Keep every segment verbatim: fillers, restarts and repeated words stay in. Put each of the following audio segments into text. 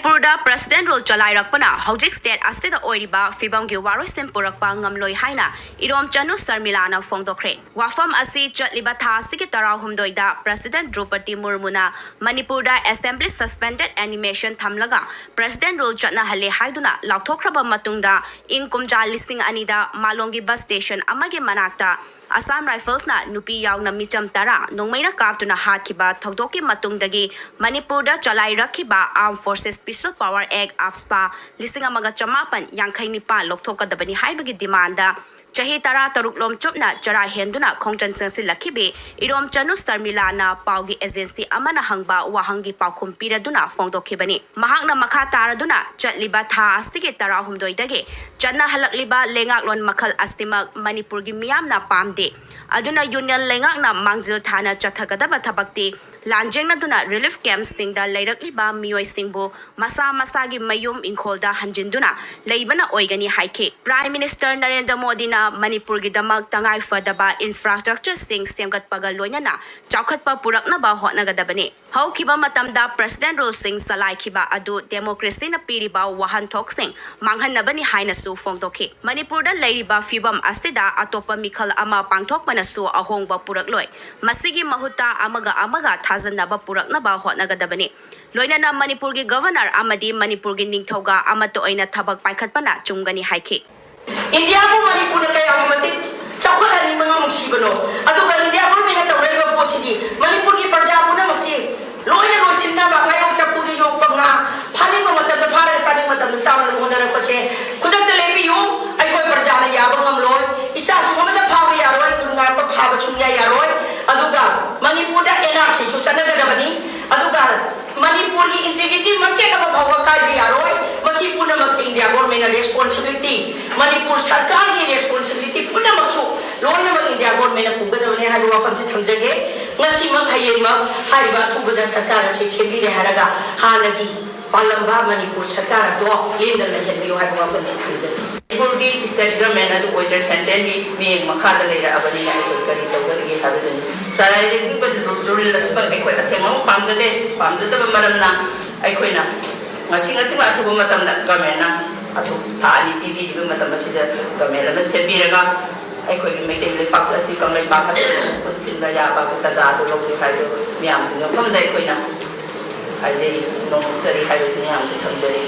ꯃꯅꯤꯄꯨꯔꯗ President Rule ꯆꯂꯥꯏꯔꯛꯄꯅ ꯍꯧꯖꯤꯛ state ꯑꯁꯤꯗ ꯑꯣꯏꯔꯤꯕ ꯐꯤꯕꯝꯒꯤ ꯋꯥꯔꯣꯏꯁꯤꯟ ꯄꯨꯔꯛꯄ ꯉꯝꯂꯣꯏ ꯍꯥꯏꯅ ꯏꯔꯣꯝꯆꯅꯨ ꯁꯔꯃꯤꯂꯥꯅ ꯐꯣꯡꯗꯣꯛꯈ꯭ꯔꯦ꯫ ꯋꯥꯐꯝ ꯑꯁꯤ ꯆꯠꯂꯤꯕ ꯊꯥ ꯑꯁꯤꯒꯤ ꯇꯔꯥꯍꯨꯝꯗꯣꯏꯗ President ꯗ꯭ꯔꯧꯄꯗꯤ ꯃꯨꯔꯃꯨꯅ ꯃꯅꯤꯄꯨꯔꯗ Assembly Suspended Animation ꯊꯝꯂꯒ President Rule ꯆꯠꯅꯍꯜꯂꯦ ꯍꯥꯏꯗꯨꯅ ꯂꯥꯎꯊꯣꯛꯈ꯭ꯔꯕ ꯃꯇꯨꯡꯗ, ꯏꯪ ꯀꯨꯝꯖꯥ ꯂꯤꯁꯤꯡ ꯑꯅꯤꯗ ꯃꯥꯂꯣꯝꯒꯤ bus station ꯑꯃꯒꯤ ꯃꯅꯥꯛꯇ Assam Riflesꯅ ꯅꯨꯄꯤ ꯌꯥꯎꯅ ꯃꯤꯆꯝ ꯇꯔꯥ ꯅꯣꯡꯃꯩꯅ ꯀꯥꯞꯇꯨꯅ ꯍꯥꯠꯈꯤꯕ ꯊꯧꯗꯣꯛꯀꯤ ꯃꯇꯨꯡꯗꯒꯤ ꯃꯅꯤꯄꯨꯔꯗ ꯆꯂꯥꯏꯔꯛꯈꯤꯕ Armed Forces Special Power Act, AFSPA, ꯂꯤꯁꯤꯡ ꯑꯃꯒ ꯆꯃꯥꯄꯟ ꯌꯥꯡꯈꯩ ꯅꯤꯄꯥꯟ ꯂꯧꯊꯣꯛꯀꯗꯕꯅꯤ ꯍꯥꯏꯕꯒꯤ demandꯗ ꯆꯍꯤ ꯇꯔꯥꯇꯔꯨꯛ ꯂꯣꯝ ꯆꯨꯞꯅ ꯆꯔꯥ ꯍꯦꯟꯗꯨꯅ ꯈꯣꯡꯖꯪ ꯆꯪꯁꯤꯜꯂꯛꯈꯤꯕꯤ ꯏꯔꯣꯝꯆꯅꯨ ꯁꯔꯃꯤꯂꯥꯅ ꯄꯥꯎꯒꯤ agency ꯑꯃꯅ ꯍꯪꯕ ꯋꯥꯍꯪꯒꯤ ꯄꯥꯎꯈꯨꯝ ꯄꯤꯔꯗꯨꯅ ꯐꯣꯡꯗꯣꯛꯈꯤꯕꯅꯤ꯫ ꯃꯍꯥꯛꯅ ꯃꯈꯥ ꯇꯥꯔꯗꯨꯅ ꯆꯠꯂꯤꯕ ꯊꯥ ꯑꯁꯤꯒꯤ ꯇꯔꯥꯍꯨꯝꯗꯣꯏꯗꯒꯤ ꯆꯠꯅꯍꯜꯂꯛꯂꯤꯕ ꯂꯩꯉꯥꯛꯂꯣꯟ ꯃꯈꯜ ꯑꯁꯤꯃꯛ ꯃꯅꯤꯄꯨꯔꯒꯤ ꯃꯤꯌꯥꯝꯅ ꯄꯥꯝꯗꯦ꯫ ꯑꯗꯨꯅ Union ꯂꯩꯉꯥꯛꯅ ꯃꯥꯡꯖꯤꯜ ꯊꯥꯅ ꯆꯠꯊꯒꯗꯕ ꯊꯕꯛꯇꯤ ꯂꯥꯟꯖꯦꯡꯅꯗꯨꯅ relief campꯁꯤꯡꯗ ꯂꯩꯔꯛꯂꯤꯕ ꯃꯤꯑꯣꯏꯁꯤꯡꯕꯨ ꯃꯁꯥ ꯃꯁꯥꯒꯤ ꯃꯌꯨꯝ ꯏꯪꯈꯣꯜꯗ ꯍꯟꯖꯤꯟꯗꯨꯅ ꯂꯩꯕꯅ ꯑꯣꯏꯒꯅꯤ ꯍꯥꯏꯈꯤ꯫ Prime Minister ꯅꯔꯦꯟꯗ꯭ꯔ ꯃꯣꯗꯤꯅ ꯃꯅꯤꯄꯨꯔꯒꯤꯗꯃꯛ ꯇꯉꯥꯏ ꯐꯗꯕ infrastructureꯁꯤꯡ ꯁꯦꯝꯒꯠꯄꯒ ꯂꯣꯏꯅꯅ ꯆꯥꯎꯈꯠꯄ ꯄꯨꯔꯛꯅꯕ ꯍꯣꯠꯅꯒꯗꯕꯅꯤ꯫ ꯍꯧꯈꯤꯕ ꯃꯇꯝꯗ President Ruleꯁꯤꯡ ꯆꯂꯥꯏꯈꯤꯕ ꯑꯗꯨ democracyꯅ ꯄꯤꯔꯤꯕ ꯋꯥꯍꯟꯊꯣꯛꯁꯤꯡ ꯃꯥꯡꯍꯟꯅꯕꯅꯤ ꯍꯥꯏꯅꯁꯨ ꯐꯣꯡꯗꯣꯛꯈꯤ꯫ ꯃꯅꯤꯄꯨꯔꯗ ꯂꯩꯔꯤꯕ ꯐꯤꯕꯝ ꯑꯁꯤꯗ ꯑꯇꯣꯞꯄ ꯃꯤꯈꯜ ꯑꯃ ꯄꯥꯡꯊꯣꯛꯄꯅꯁꯨ ꯑꯍꯣꯡꯕ ꯄꯨꯔꯛꯂꯣꯏ꯫ ꯃꯁꯤꯒꯤ ꯃꯍꯨꯠꯇ ꯑꯃꯒ ꯑꯃꯒ ꯊꯥꯖꯅꯕ ꯄꯨꯔꯛꯅꯕ ꯍꯣꯠꯅꯒꯗꯕꯅꯤ꯫ ꯂꯣꯏꯅꯅ ꯃꯅꯤꯄꯨꯔꯒꯤ Governor ꯑꯃꯗꯤ ꯃꯅꯤꯄꯨꯔꯒꯤ ꯅꯤꯡꯊꯧꯒ ꯑꯃꯠꯇ ꯑꯣꯏꯅ ꯊꯕꯛ ꯄꯥꯏꯈꯠꯄꯅ ꯆꯨꯝꯒꯅꯤ ꯍꯥꯏꯈꯤ꯫ ꯏꯟꯗꯤꯌꯥꯕꯨ ꯃꯅꯤꯄꯨꯔꯅ ꯀꯌꯥꯒꯤ ꯃꯇꯤꯛ ꯆꯥꯎꯈꯠꯍꯟꯅꯤꯡꯕ ꯅꯨꯡꯁꯤꯕꯅꯣ, ꯑꯗꯨꯒ ꯏꯟꯗꯤꯌꯥ ꯒꯣꯔꯃꯦꯟꯅ ꯇꯧꯔꯛꯏꯕ ꯄꯣꯠꯁꯤꯗꯤ ꯃꯅꯤꯄꯨꯔꯒꯤ ꯄ꯭ꯔꯖꯥ ꯄꯨꯝꯅꯃꯛꯁꯤ ꯂꯣꯏꯅ ꯂꯣꯏꯁꯤꯟꯅꯕ, ꯉꯥꯌꯣꯛ ꯆꯐꯨꯗ ꯌꯣꯛꯄ ꯉꯥ ꯐꯥꯅꯤꯡꯕ ꯃꯇꯝꯗ ꯐꯥꯔꯒ ꯆꯥꯅꯤꯡꯕ ꯃꯇꯝꯗ ꯆꯥꯅꯕ ꯍꯣꯠꯅꯔꯛꯄꯁꯦ ꯈꯨꯗꯛꯇ ꯂꯦꯞꯄꯤꯌꯨ꯫ ꯑꯩꯈꯣꯏ ꯄ꯭ꯔꯖꯥꯅ ꯌꯥꯕ ꯉꯝꯂꯣꯏ꯫ ꯏꯆꯥꯁꯤꯡ ꯑꯃꯗ ꯐꯥꯕ ꯌꯥꯔꯣꯏ, ꯈꯨꯟ ꯉꯥꯛꯄ ꯐꯥꯕ ꯁꯨꯡꯌꯥ ꯌꯥꯔꯣꯏ꯫ ꯑꯗꯨꯒ ꯃꯅꯤꯄꯨꯔꯗ NRCꯁꯨ ꯆꯠꯅꯒꯗꯕꯅꯤ꯫ ꯑꯗꯨꯒ ꯃꯅꯤꯄꯨꯔꯒꯤ integrity ꯃꯆꯦꯠ ꯑꯃ ꯐꯥꯎꯕ ꯀꯥꯏꯕ ꯌꯥꯔꯣꯏ꯫ ꯃꯁꯤ ꯄꯨꯝꯅꯃꯛꯁꯦ ꯏꯟꯗꯤꯌꯥ ꯒꯣꯔꯃꯦꯟꯅ responsibility, ꯃꯅꯤꯄꯨꯔ ꯁꯔꯀꯥꯔꯒꯤ responsibility ꯄꯨꯝꯅꯃꯛꯁꯨ ꯂꯣꯏꯅꯃꯛ ꯏꯟꯗꯤꯌꯥ ꯒꯣꯔꯃꯦꯟꯅ ꯄꯨꯒꯗꯕꯅꯤ ꯍꯥꯏꯕ ꯋꯥꯐꯝꯁꯤ ꯊꯝꯖꯒꯦ꯫ ꯉꯁꯤꯃꯛ ꯍꯌꯦꯡꯃꯛ ꯍꯥꯏꯔꯤꯕ ꯑꯊꯨꯕꯗ ꯁꯔꯀꯥꯔ ꯑꯁꯤ ꯁꯦꯝꯕꯤꯔꯦ ꯍꯥꯏꯔꯒ ꯍꯥꯟꯅꯒꯤ ꯄꯥꯜꯂꯝꯕ ꯃꯅꯤꯄꯨꯔ ꯁꯔꯀꯥꯔ ꯑꯗꯣ ꯂꯦꯡꯗꯅ ꯂꯩꯍꯟꯕꯤꯌꯨ ꯍꯥꯏꯕ ꯋꯥꯐꯝꯁꯤ ꯊꯝꯖꯒꯦ꯫ ꯃꯅꯤꯄꯨꯔꯒꯤ state government ꯑꯗꯨ ꯑꯣꯏꯗ꯭ꯔꯦ, centralꯒꯤ ꯃꯤꯠꯌꯦꯡ ꯃꯈꯥꯗ ꯂꯩꯔꯛꯑꯕꯅꯤꯅ ꯑꯩꯈꯣꯏ ꯀꯔꯤ ꯇꯧꯒꯗꯒꯦ ꯍꯥꯏꯕꯗꯨꯅꯤ꯫ ꯆꯂꯥꯏꯔꯛꯂꯤꯕ rule ꯑꯁꯤꯃꯛ ꯑꯩꯈꯣꯏ ꯑꯁꯦꯡꯕꯃꯛ ꯄꯥꯝꯖꯗꯦ꯫ ꯄꯥꯝꯖꯗꯕ ꯃꯔꯝꯅ ꯑꯩꯈꯣꯏꯅ ꯉꯁꯤ ꯉꯁꯤꯃꯛ ꯑꯊꯨꯕ ꯃꯇꯝꯗ ꯒꯃꯦꯟꯅ ꯑꯊꯨ ꯊꯥ ꯑꯅꯤ ꯄꯤꯕꯤꯔꯤꯕ ꯃꯇꯝ ꯑꯁꯤꯗ ꯒꯃꯦꯟ ꯑꯃ ꯁꯦꯝꯕꯤꯔꯒ ꯑꯩꯈꯣꯏꯒꯤ ꯃꯩꯇꯩ ꯂꯩꯄꯥꯛ ꯑꯁꯤ ꯀꯪꯂꯩꯄꯥꯛ ꯑꯁꯤ ꯄꯨꯟꯁꯤꯟꯕ ꯌꯥꯕ ꯇꯥꯟꯖꯥ ꯑꯗꯨ ꯂꯧꯕꯤꯌꯨ ꯍꯥꯏꯗꯨ ꯃꯤꯌꯥꯝꯒꯤ ꯃꯐꯝꯗ ꯑꯩꯈꯣꯏꯅ ꯍꯥꯏꯖꯔꯤ, ꯅꯣꯡꯖꯔꯤ ꯍꯥꯏꯕꯁꯤ ꯃꯤꯌꯥꯝꯗ ꯊꯝꯖꯔꯤ꯫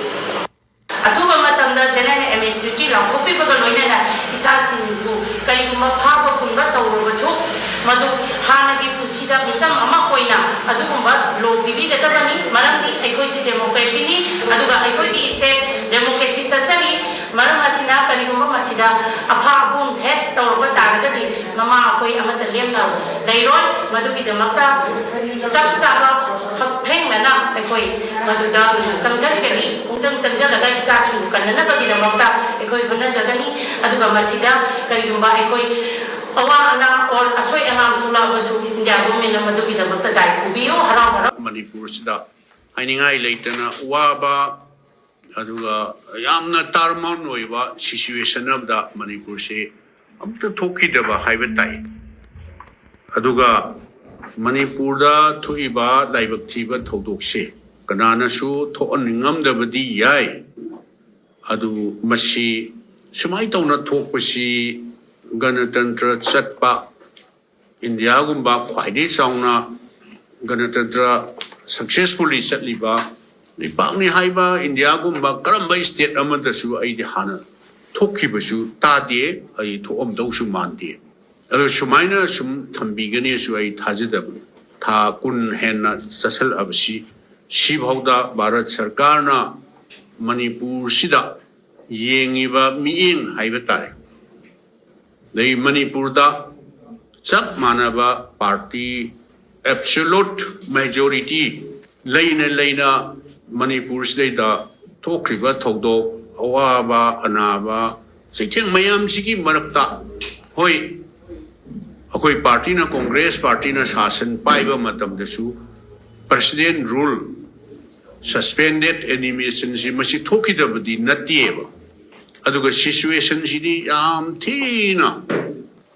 ꯑꯊꯨꯕ ꯃꯇꯝꯗ ꯖꯦꯅꯔꯦꯜ ꯑꯦꯝꯅꯦꯁꯇꯤ ꯂꯥꯎꯊꯣꯛꯄꯤꯕꯒ ꯂꯣꯏꯅꯅ ꯏꯆꯥꯁꯤꯡꯕꯨ ꯀꯔꯤꯒꯨꯝꯕ ꯐꯥꯕ ꯄꯨꯟꯕ ꯇꯧꯔꯕꯁꯨ ꯃꯗꯨ ꯍꯥꯟꯅꯒꯤ ꯄꯨꯟꯁꯤꯗ ꯃꯤꯆꯝ ꯑꯃ ꯑꯣꯏꯅ ꯑꯗꯨꯒꯨꯝꯕ ꯂꯣ ꯄꯤꯕꯤꯒꯗꯕꯅꯤ꯫ ꯃꯔꯝꯗꯤ ꯑꯩꯈꯣꯏꯁꯤ ꯗꯦꯃꯣꯀ꯭ꯔꯦꯁꯤꯅꯤ, ꯑꯗꯨꯒ ꯑꯩꯈꯣꯏꯒꯤ ꯁ꯭ꯇꯦꯠ ꯗꯦꯃꯣꯀ꯭ꯔꯦꯁꯤ ꯆꯠꯆꯔꯤ꯫ ꯃꯔꯝ ꯑꯁꯤꯅ ꯀꯔꯤꯒꯨꯝꯕ ꯃꯁꯤꯗ ꯑꯐꯥ ꯑꯄꯨꯝ ꯍꯦꯛ ꯇꯧꯔꯛꯄ ꯇꯥꯔꯒꯗꯤ ꯃꯃꯥ ꯑꯩꯈꯣꯏ ꯑꯃꯠꯇ ꯂꯦꯝꯅ ꯂꯩꯔꯣꯏ꯫ ꯃꯗꯨꯒꯤꯗꯃꯛꯇ ꯆꯞ ꯆꯥꯕ ꯍꯛꯊꯦꯡꯅꯅ ꯑꯩꯈꯣꯏ ꯃꯗꯨꯗ ꯆꯪꯁꯤꯟꯒꯅꯤ꯫ ꯄꯨꯡꯆꯪ ꯆꯪꯁꯤꯜꯂꯒ ꯏꯆꯥꯁꯤꯡꯕꯨ ꯀꯟꯅꯅꯕꯒꯤꯗꯃꯛꯇ ꯑꯩꯈꯣꯏ ꯍꯣꯠꯅꯖꯒꯅꯤ꯫ ꯑꯗꯨꯒ ꯃꯁꯤꯗ ꯀꯔꯤꯒꯨꯝꯕ ꯑꯩꯈꯣꯏ ꯑꯋꯥ ꯑꯅꯥ ꯑꯣꯔ ꯑꯁꯣꯏ ꯑꯉꯥꯝ ꯊꯣꯛꯂꯛꯑꯕꯁꯨ ꯏꯟꯗꯤꯌꯥ ꯒꯣꯔꯃꯦꯟꯅ ꯃꯗꯨꯒꯤꯗꯃꯛꯇ ꯗꯥꯏ ꯄꯨꯕꯤꯌꯨ꯫ ꯍꯔꯥꯎ ꯍꯔꯥꯎ꯫ ꯃꯅꯤꯄꯨꯔꯁꯤꯗ ꯍꯥꯏꯅꯤꯡꯉꯥꯏ ꯂꯩꯇꯅ ꯋꯥꯕ, ꯑꯗꯨꯒ ꯌꯥꯝꯅ ꯇꯥꯔꯃꯥꯟ ꯑꯣꯏꯕ ꯁꯤꯆꯨꯋꯦꯁꯟ ꯑꯃꯗ ꯃꯅꯤꯄꯨꯔꯁꯤ ꯑꯝꯇ ꯊꯣꯛꯈꯤꯗꯕ ꯍꯥꯏꯕ ꯇꯥꯏ꯫ ꯑꯗꯨꯒ ꯃꯅꯤꯄꯨꯔꯗ ꯊꯣꯛꯏꯕ ꯂꯥꯏꯕꯛ ꯊꯤꯕ ꯊꯧꯗꯣꯛꯁꯦ ꯀꯅꯥꯅꯁꯨ ꯊꯣꯛꯍꯟꯅꯤꯡꯉꯝꯗꯕꯗꯤ ꯌꯥꯏ꯫ ꯑꯗꯨꯕꯨ ꯃꯁꯤ ꯁꯨꯃꯥꯏꯅ ꯇꯧꯅ ꯊꯣꯛꯄꯁꯤ ꯒꯅꯇꯟꯇ꯭ꯔ ꯆꯠꯄ ꯏꯟꯗꯤꯌꯥꯒꯨꯝꯕ ꯈ꯭ꯋꯥꯏꯗꯒꯤ ꯆꯥꯎꯅ ꯒꯅꯇꯟꯇ꯭ꯔ ꯁꯛꯁꯦꯁꯐꯨꯜꯂꯤ ꯆꯠꯂꯤꯕ ꯂꯩꯄꯥꯛꯅꯤ ꯍꯥꯏꯕ ꯏꯟꯗꯤꯌꯥꯒꯨꯝꯕ ꯀꯔꯝꯕ ꯁ꯭ꯇꯦꯠ ꯑꯃꯗꯁꯨ ꯑꯩꯗꯤ ꯍꯥꯟꯅ ꯊꯣꯛꯈꯤꯕꯁꯨ ꯇꯥꯗꯦ, ꯑꯩ ꯊꯣꯛꯑꯝꯗꯧꯁꯨ ꯃꯥꯟꯗꯦ꯫ ꯑꯗꯣ ꯁꯨꯃꯥꯏꯅ ꯁꯨꯝ ꯊꯝꯕꯤꯒꯅꯤꯁꯨ ꯑꯩ ꯊꯥꯖꯗꯕꯅꯤ꯫ ꯊꯥ ꯀꯨꯟ ꯍꯦꯟꯅ ꯆꯠꯁꯤꯜꯂꯛꯑꯕꯁꯤ ꯁꯤꯐꯥꯎꯗ ꯚꯥꯔꯠ ꯁꯔꯀꯥꯔꯅ ꯃꯅꯤꯄꯨꯔꯁꯤꯗ ꯌꯦꯡꯉꯤꯕ ꯃꯤꯠꯌꯦꯡ ꯍꯥꯏꯕ ꯇꯥꯔꯦ꯫ ꯑꯗꯩ ꯃꯅꯤꯄꯨꯔꯗ ꯆꯞ ꯃꯥꯟꯅꯕ ꯄꯥꯔꯇꯤ ꯑꯦꯕꯁꯣꯂꯨꯠ ꯃꯦꯖꯣꯔꯤꯇꯤ ꯂꯩꯅ ꯂꯩꯅ ꯃꯅꯤꯄꯨꯔꯁꯤꯗꯩꯗ ꯊꯣꯛꯈ꯭ꯔꯤꯕ ꯊꯧꯗꯣꯛ, ꯑꯋꯥꯕ ꯑꯅꯥꯕ ꯆꯩꯊꯦꯡ ꯃꯌꯥꯝꯁꯤꯒꯤ ꯃꯔꯛꯇ, ꯍꯣꯏ, ꯑꯩꯈꯣꯏ ꯄꯥꯔꯇꯤꯅ, ꯀꯣꯡꯒ꯭ꯔꯦꯁ ꯄꯥꯔꯇꯤꯅ ꯁꯥꯁꯟ ꯄꯥꯏꯕ ꯃꯇꯝꯗꯁꯨ ꯄ꯭ꯔꯁꯤꯗꯦꯟ ꯔꯨꯜ, ꯁꯁꯄꯦꯟꯗꯦꯠ ꯑꯦꯅꯤꯃꯦꯁꯟꯁꯤ ꯃꯁꯤ ꯊꯣꯛꯈꯤꯗꯕꯗꯤ ꯅꯠꯇꯦꯕ꯫ ꯑꯗꯨꯒ ꯁꯤꯆꯨꯋꯦꯁꯟꯁꯤꯗꯤ ꯌꯥꯝ ꯊꯤꯅ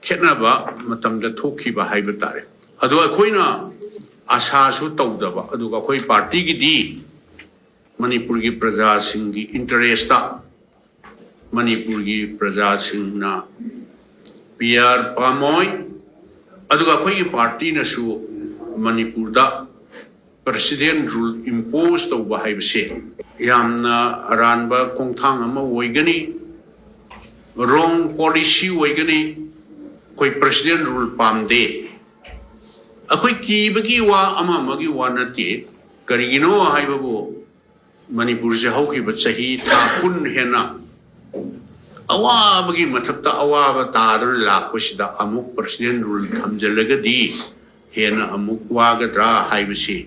ꯈꯦꯠꯅꯕ ꯃꯇꯝꯗ ꯊꯣꯛꯈꯤꯕ ꯍꯥꯏꯕ ꯇꯥꯔꯦ꯫ ꯑꯗꯣ ꯑꯩꯈꯣꯏꯅ ꯑꯁꯥꯁꯨ ꯇꯧꯗꯕ, ꯑꯗꯨꯒ ꯑꯩꯈꯣꯏ ꯄꯥꯔꯇꯤꯒꯤꯗꯤ ꯃꯅꯤꯄꯨꯔꯒꯤ ꯄ꯭ꯔꯖꯥꯁꯤꯡꯒꯤ ꯏꯟꯇꯔꯦꯁꯇ ꯃꯅꯤꯄꯨꯔꯒꯤ ꯄ꯭ꯔꯖꯥꯁꯤꯡꯅ ꯄꯤ ꯑꯥꯔ ꯄꯥꯝꯃꯣꯏ꯫ ꯑꯗꯨꯒ ꯑꯩꯈꯣꯏꯒꯤ ꯄꯥꯔꯇꯤꯅꯁꯨ ꯃꯅꯤꯄꯨꯔꯗ ꯄ꯭ꯔꯁꯤꯗꯦꯟ ꯔꯨꯜ ꯏꯝꯄꯣꯁ ꯇꯧꯕ ꯍꯥꯏꯕꯁꯦ ꯌꯥꯝꯅ ꯑꯔꯥꯟꯕ ꯈꯣꯡꯊꯥꯡ ꯑꯃ ꯑꯣꯏꯒꯅꯤ, ꯔꯣꯡ ꯄꯣꯂꯤꯁꯤ ꯑꯣꯏꯒꯅꯤ꯫ ꯑꯩꯈꯣꯏ ꯄ꯭ꯔꯁꯤꯗꯦꯟ ꯔꯨꯜ ꯄꯥꯝꯗꯦ꯫ ꯑꯩꯈꯣꯏ ꯀꯤꯕꯒꯤ ꯋꯥ ꯑꯃ ꯑꯃꯒꯤ ꯋꯥ ꯅꯠꯇꯦ꯫ ꯀꯔꯤꯒꯤꯅꯣ ꯍꯥꯏꯕꯕꯨ ꯃꯅꯤꯄꯨꯔꯁꯦ ꯍꯧꯈꯤꯕ ꯆꯍꯤ ꯊꯥ ꯀꯨꯟ ꯍꯦꯟꯅ ꯑꯋꯥꯕꯒꯤ ꯃꯊꯛꯇ ꯑꯋꯥꯕ ꯇꯥꯗꯨꯅ ꯂꯥꯛꯄꯁꯤꯗ ꯑꯃꯨꯛ ꯄ꯭ꯔꯁꯤꯗꯦꯟ ꯔꯨꯜ ꯊꯝꯖꯤꯜꯂꯒꯗꯤ ꯍꯦꯟꯅ ꯑꯃꯨꯛ ꯋꯥꯒꯗ꯭ꯔꯥ ꯍꯥꯏꯕꯁꯤ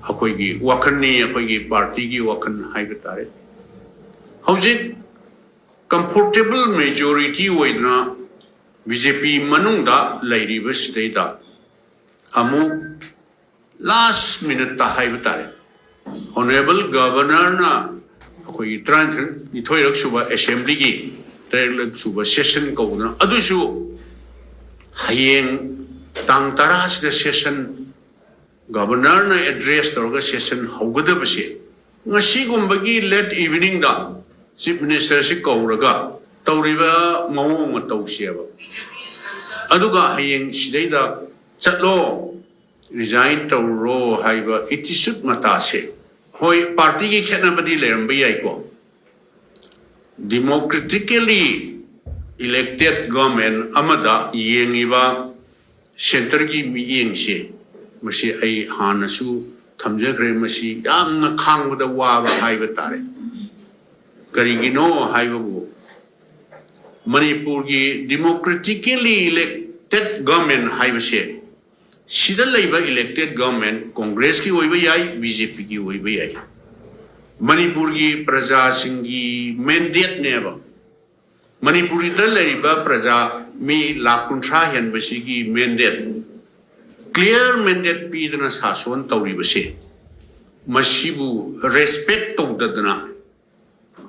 ꯑꯩꯈꯣꯏꯒꯤ ꯋꯥꯈꯜꯅꯤ, ꯑꯩꯈꯣꯏꯒꯤ ꯄꯥꯔꯇꯤꯒꯤ ꯋꯥꯈꯜ ꯍꯥꯏꯕ ꯇꯥꯔꯦ꯫ ꯍꯧꯖꯤꯛ ꯀꯝꯐꯣꯔꯇꯦꯕꯜ ꯃꯦꯖꯣꯔꯤꯇꯤ ꯑꯣꯏꯗꯅ ꯕꯤ ꯖꯦ ꯄꯤ ꯃꯅꯨꯡꯗ ꯂꯩꯔꯤꯕꯁꯤꯗꯩꯗ ꯑꯃꯨꯛ ꯂꯥꯁ ꯃꯤꯅꯠꯇ ꯍꯥꯏꯕ ꯇꯥꯔꯦ, ꯑꯣꯅꯔꯦꯕꯜ ꯒꯕꯔꯅꯔꯅ ꯑꯩꯈꯣꯏꯒꯤ ꯇꯔꯥꯅꯤꯊꯣꯏꯔꯛ ꯁꯨꯕ ꯑꯦꯁꯦꯝꯕ꯭ꯂꯤꯒꯤ ꯇꯔꯦꯠꯂꯛ ꯁꯨꯕ ꯁꯦꯁꯟ ꯀꯧꯗꯅ, ꯑꯗꯨꯁꯨ ꯍꯌꯦꯡ ꯇꯥꯡ ꯇꯔꯥꯁꯤꯗ ꯁꯦꯁꯟ, ꯒꯕꯔꯅꯔꯅ ꯑꯦꯗ꯭ꯔꯦꯁ ꯇꯧꯔꯒ ꯁꯦꯁꯟ ꯍꯧꯒꯗꯕꯁꯦ ꯉꯁꯤꯒꯨꯝꯕꯒꯤ ꯂꯦꯠ ꯏꯚꯤꯅꯤꯡꯗ ꯆꯤꯐ ꯃꯤꯅꯤꯁꯇꯔꯁꯤ ꯀꯧꯔꯒ ꯇꯧꯔꯤꯕ ꯃꯑꯣꯡ ꯃꯇꯧꯁꯦꯕ, ꯑꯗꯨꯒ ꯍꯌꯦꯡ ꯁꯤꯗꯩꯗ ꯆꯠꯂꯣ, ꯔꯤꯖꯥꯏꯟ ꯇꯧꯔꯣ ꯍꯥꯏꯕ ꯑꯦꯇꯤꯆꯨꯠ ꯃꯇꯥꯁꯦ, ꯍꯣꯏ, ꯄꯥꯔꯇꯤꯒꯤ ꯈꯦꯠꯅꯕꯗꯤ ꯂꯩꯔꯝꯕ ꯌꯥꯏꯀꯣ, ꯗꯤꯃꯣꯀ꯭ꯔꯦꯇꯤꯀꯦꯂꯤ ꯏꯂꯦꯛꯇꯦꯠ ꯒꯣꯔꯃꯦꯟ ꯑꯃꯗ ꯌꯦꯡꯉꯤꯕ ꯁꯦꯟꯇꯔꯒꯤ ꯃꯤꯠꯌꯦꯡꯁꯦ, ꯃꯁꯤ ꯑꯩ ꯍꯥꯟꯅꯁꯨ ꯊꯝꯖꯈ꯭ꯔꯦ, ꯃꯁꯤ ꯌꯥꯝꯅ ꯈꯥꯡꯕꯗ ꯋꯥꯕ ꯍꯥꯏꯕ ꯇꯥꯔꯦ꯫ ꯀꯔꯤꯒꯤꯅꯣ ꯍꯥꯏꯕꯕꯨ ꯃꯅꯤꯄꯨꯔꯒꯤ ꯗꯤꯃꯣꯀ꯭ꯔꯦꯇꯤꯀꯦꯂꯤ ꯏꯂꯦꯛꯇꯦꯠ ꯒꯣꯔꯃꯦꯟ ꯍꯥꯏꯕꯁꯦ, ꯁꯤꯗ ꯂꯩꯕ ꯏꯂꯦꯛꯇꯦꯠ ꯒꯣꯔꯃꯦꯟ ꯀꯣꯡꯒ꯭ꯔꯦꯁꯀꯤ ꯑꯣꯏꯕ ꯌꯥꯏ, ꯕꯤ ꯖꯦ ꯄꯤꯒꯤ ꯑꯣꯏꯕ ꯌꯥꯏ, ꯃꯅꯤꯄꯨꯔꯒꯤ ꯄ꯭ꯔꯖꯥꯁꯤꯡꯒꯤ ꯃꯦꯟꯗꯦꯠꯅꯦꯕ꯫ ꯃꯅꯤꯄꯨꯔꯗ ꯂꯩꯔꯤꯕ ꯄ꯭ꯔꯖꯥ ꯃꯤ ꯂꯥꯈ ꯀꯨꯟꯊ꯭ꯔꯥ ꯍꯦꯟꯕꯁꯤꯒꯤ ꯃꯦꯟꯗꯦꯠ, ꯀ꯭ꯂꯤꯌꯥꯔ ꯃꯦꯟꯗꯦꯠ ꯄꯤꯗꯅ ꯁꯥꯁꯣꯟ ꯇꯧꯔꯤꯕꯁꯦ, ꯃꯁꯤꯕꯨ ꯔꯦꯁꯄꯦꯛ ꯇꯧꯗꯗꯅ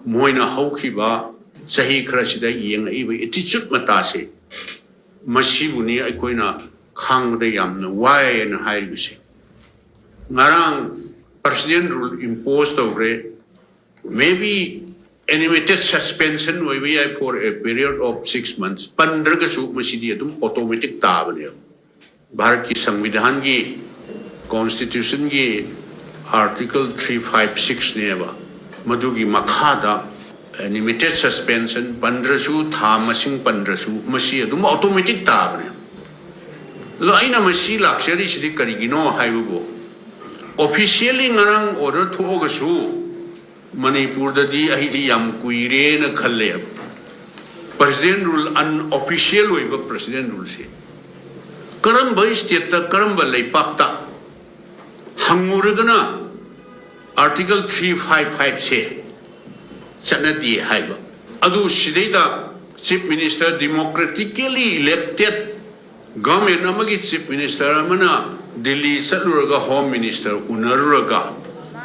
ꯃꯣꯏꯅ ꯍꯧꯈꯤꯕ ꯆꯍꯤ ꯈꯔꯁꯤꯗ ꯌꯦꯡꯉꯛꯏꯕ ꯑꯦꯇꯤꯆꯨꯠ ꯃꯇꯥꯁꯦ, ꯃꯁꯤꯕꯨꯅꯤ ꯑꯩꯈꯣꯏꯅ ꯈꯥꯡꯕꯗ ꯌꯥꯝꯅ ꯋꯥꯏꯅ ꯍꯥꯏꯔꯤꯕꯁꯦ꯫ ꯉꯔꯥꯡ President rule impose ꯇꯧꯈ꯭ꯔꯦ, maybe animated suspension ꯑꯣꯏꯕ ꯌꯥꯏ for a period of six months, ꯄꯟꯗ꯭ꯔꯒꯁꯨ ꯃꯁꯤꯗꯤ ꯑꯗꯨꯝ automatic ꯇꯥꯕꯅꯦꯕ꯫ ꯚꯥꯔꯠꯀꯤ ꯁꯪꯕꯤꯙꯥꯟꯒꯤ, constitution ꯒꯤ article three five six ꯅꯦꯕ, ꯃꯗꯨꯒꯤ ꯃꯈꯥꯗ animated suspension ꯄꯟꯗ꯭ꯔꯁꯨ, ꯊꯥ ꯃꯁꯤꯡ ꯄꯟꯗ꯭ꯔꯁꯨ, ꯃꯁꯤ ꯑꯗꯨꯝ automatic ꯇꯥꯕꯅꯦ꯫ ꯑꯗꯣ ꯑꯩꯅ ꯃꯁꯤ ꯂꯥꯛꯆꯔꯤꯁꯤꯗꯤ ꯀꯔꯤꯒꯤꯅꯣ ꯍꯥꯏꯕꯕꯨ, officially ꯉꯔꯥꯡ order ꯊꯣꯛꯑꯒꯁꯨ ꯃꯅꯤꯄꯨꯔꯗꯗꯤ ꯑꯩꯗꯤ ꯌꯥꯝ ꯀꯨꯏꯔꯦꯅ ꯈꯜꯂꯦꯕ꯫ President rule, unofficial ꯑꯣꯏꯕ President rule ꯁꯦ ꯀꯔꯝꯕ state ꯇ, ꯀꯔꯝꯕ ꯂꯩꯄꯥꯛꯇ ꯍꯪꯉꯨꯔꯒꯅ article three five five ꯁꯦ ꯆꯠꯅꯗꯦ ꯍꯥꯏꯕ꯫ ꯑꯗꯨ ꯁꯤꯗꯩꯗ Chief Minister, democratically elected government ꯑꯃꯒꯤ Chief Minister ꯑꯃꯅ ꯗꯤꯜꯂꯤ ꯆꯠꯂꯨꯔꯒ Home Minister ꯎꯅꯔꯨꯔꯒ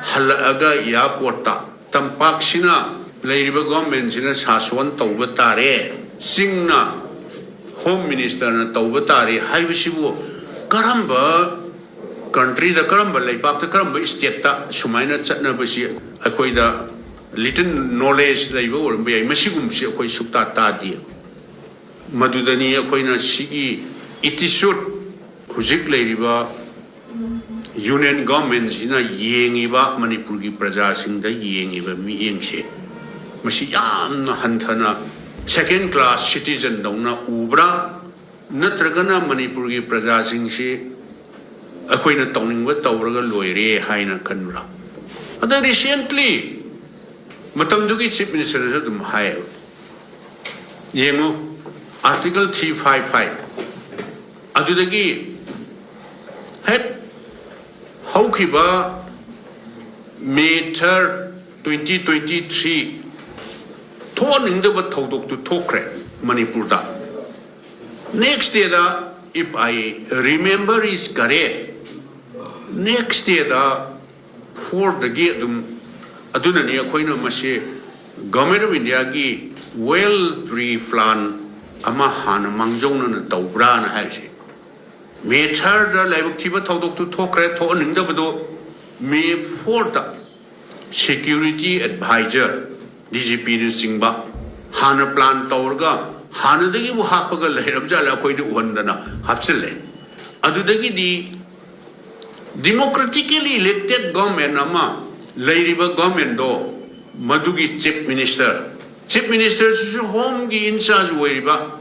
ꯍꯜꯂꯛꯑꯒ airport ꯇ ꯇꯝꯄꯥꯛꯁꯤꯅ, ꯂꯩꯔꯤꯕ government ꯁꯤꯅ ꯁꯥꯁꯣꯟ ꯇꯧꯕ ꯇꯥꯔꯦ, ꯆꯤꯡꯅ Home Minister ꯅ ꯇꯧꯕ ꯇꯥꯔꯦ ꯍꯥꯏꯕꯁꯤꯕꯨ ꯀꯔꯝꯕ country ꯗ, ꯀꯔꯝꯕ ꯂꯩꯄꯥꯛꯇ, ꯀꯔꯝꯕ state ꯇ ꯁꯨꯃꯥꯏꯅ ꯆꯠꯅꯕꯁꯤ ꯑꯩꯈꯣꯏꯗ little knowledge ꯂꯩꯕ ꯑꯣꯏꯔꯝꯕ ꯌꯥꯏ꯫ ꯃꯁꯤꯒꯨꯝꯕꯁꯤ ꯑꯩꯈꯣꯏ ꯁꯨꯛꯇꯥ ꯇꯥꯗꯦ꯫ ꯃꯗꯨꯗꯅꯤ ꯑꯩꯈꯣꯏꯅ ꯁꯤꯒꯤ attitude, ꯍꯧꯖꯤꯛ ꯂꯩꯔꯤꯕ Union Government ꯁꯤꯅ ꯌꯦꯡꯉꯤꯕ, ꯃꯅꯤꯄꯨꯔꯒꯤ ꯄ꯭ꯔꯖꯥꯁꯤꯡꯗ ꯌꯦꯡꯉꯤꯕ ꯃꯤꯠꯌꯦꯡꯁꯦ, ꯃꯁꯤ ꯌꯥꯝꯅ ꯍꯟꯊꯅ second class citizen ꯗꯧꯅ ꯎꯕ꯭ꯔꯥ, ꯅꯠꯇ꯭ꯔꯒꯅ ꯃꯅꯤꯄꯨꯔꯒꯤ ꯄ꯭ꯔꯖꯥꯁꯤꯡꯁꯤ ꯑꯩꯈꯣꯏꯅ ꯇꯧꯅꯤꯡꯕ ꯇꯧꯔꯒ ꯂꯣꯏꯔꯦ ꯍꯥꯏꯅ ꯈꯟꯕ꯭ꯔꯥ? ꯑꯗ recently ꯃꯇꯝꯗꯨꯒꯤ Chief Minister ꯅꯁꯨ ꯑꯗꯨꯝ ꯍꯥꯏꯌꯦꯕ, ꯌꯦꯡꯉꯨ, article three five five ꯑꯗꯨꯗꯒꯤ ꯍꯦꯛ ꯍꯧꯈꯤꯕ May third, twenty twenty three, ꯊꯣꯛꯍꯟꯅꯤꯡꯗꯕ ꯊꯧꯗꯣꯛꯇꯨ ꯊꯣꯛꯈ꯭ꯔꯦ ꯃꯅꯤꯄꯨꯔꯗ꯫ Next day the, if I remember is correct, next day the four ꯗꯒꯤ ꯑꯗꯨꯝ, ꯑꯗꯨꯅꯅꯤ ꯑꯩꯈꯣꯏꯅ ꯃꯁꯤ Government of India ꯒꯤ well pre plan ꯑꯃ ꯍꯥꯟꯅ ꯃꯥꯡꯖꯧꯅꯅ ꯇꯧꯕ꯭ꯔꯥꯅ ꯍꯥꯏꯔꯤꯁꯦ꯫ May third ꯗ ꯂꯥꯏꯕꯛ ꯊꯤꯕ ꯊꯧꯗꯣꯛꯇꯨ ꯊꯣꯛꯈ꯭ꯔꯦ, ꯊꯣꯛꯍꯟꯅꯤꯡꯗꯕꯗꯣ꯫ May fourth security advisor, D G P ꯅꯆꯤꯡꯕ ꯍꯥꯟꯅ plan ꯇꯧꯔꯒ ꯍꯥꯟꯅꯗꯒꯤꯕꯨ ꯍꯥꯞꯄꯒ ꯂꯩꯔꯕ ꯖꯥꯠꯂ, ꯑꯩꯈꯣꯏꯗ ꯎꯍꯟꯗꯅ ꯍꯥꯞꯆꯤꯜꯂꯦ꯫ ꯑꯗꯨꯗꯒꯤꯗꯤ democratically elected government ꯑꯃ ꯂꯩꯔꯤꯕ government ꯗꯣ, ꯃꯗꯨꯒꯤ chief minister, chief minister ꯁꯤꯁꯨ home ꯒꯤ in charge ꯑꯣꯏꯔꯤꯕ,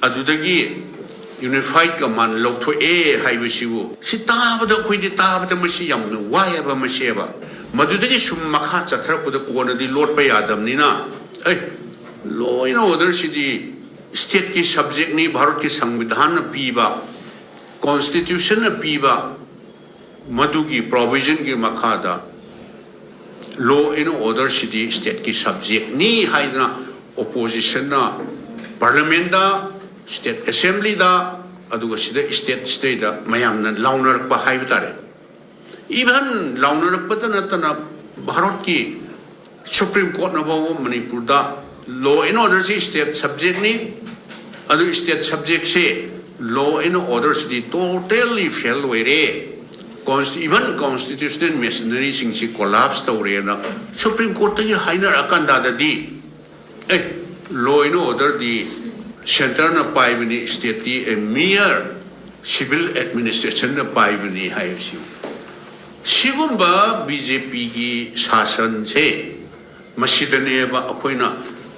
ꯑꯗꯨꯗꯒꯤ unified command ꯂꯧꯊꯣꯛꯑꯦ ꯍꯥꯏꯕꯁꯤꯕꯨ, ꯁꯤ ꯇꯥꯕꯗ ꯑꯩꯈꯣꯏꯗꯤ, ꯇꯥꯕꯗ ꯃꯁꯤ ꯌꯥꯝꯅ ꯋꯥꯏꯑꯦꯕ, ꯃꯁꯤꯑꯕ꯫ ꯃꯗꯨꯗꯒꯤ ꯁꯨꯝ ꯃꯈꯥ ꯆꯠꯊꯔꯛꯄꯗ ꯀꯣꯟꯅꯗꯤ ꯂꯣꯠꯄ ꯌꯥꯗꯕꯅꯤꯅ, ꯑꯦ, law and order CD state ꯀꯤ subject ꯅꯤ, ꯚꯥꯔꯠꯀꯤ ꯁꯪꯕꯤꯙꯥꯟꯅ ꯄꯤꯕ, constitution ꯅ ꯄꯤꯕ, ꯃꯗꯨꯒꯤ provision ꯒꯤ ꯃꯈꯥꯗ law and order CD state ꯀꯤ subject ꯅꯤ ꯍꯥꯏꯗꯅ opposition ꯅ parliament ꯇ, state assembly ꯗ, ꯑꯗꯨꯒ ꯁꯤꯗ state ꯁꯤꯗꯩꯗ ꯃꯌꯥꯝꯅ ꯂꯥꯎꯅꯔꯛꯄ ꯍꯥꯏꯕ ꯇꯥꯔꯦ꯫ Even ꯂꯥꯎꯅꯔꯛꯄꯇ ꯅꯠꯇꯅ ꯚꯥꯔꯠꯀꯤ Supreme Court ꯅ ꯐꯥꯎꯕ ꯃꯅꯤꯄꯨꯔꯗ law and order ꯁꯤ state subject ꯅꯤ, ꯑꯗꯨ state subject say law and order CD totally fail ꯑꯣꯏꯔꯦ, Consti- even constitutional machinery ꯁꯤꯡꯁꯤ collapse ꯇꯧꯔꯦꯅ Supreme Court ꯇꯒꯤ ꯍꯥꯏꯅꯔꯛꯑꯀꯥꯟꯗꯗꯤ, ꯑꯦ, law and order D centre ꯅ ꯄꯥꯏꯕꯅꯤ, state T a mere civil administration ꯅ ꯄꯥꯏꯕꯅꯤ ꯍꯥꯏꯕꯁꯤ꯫ ꯁꯤꯒꯨꯝꯕ B J P ꯒꯤ ꯁꯥꯁꯟꯁꯦ, ꯃꯁꯤꯗꯅꯦꯕ ꯑꯩꯈꯣꯏꯅ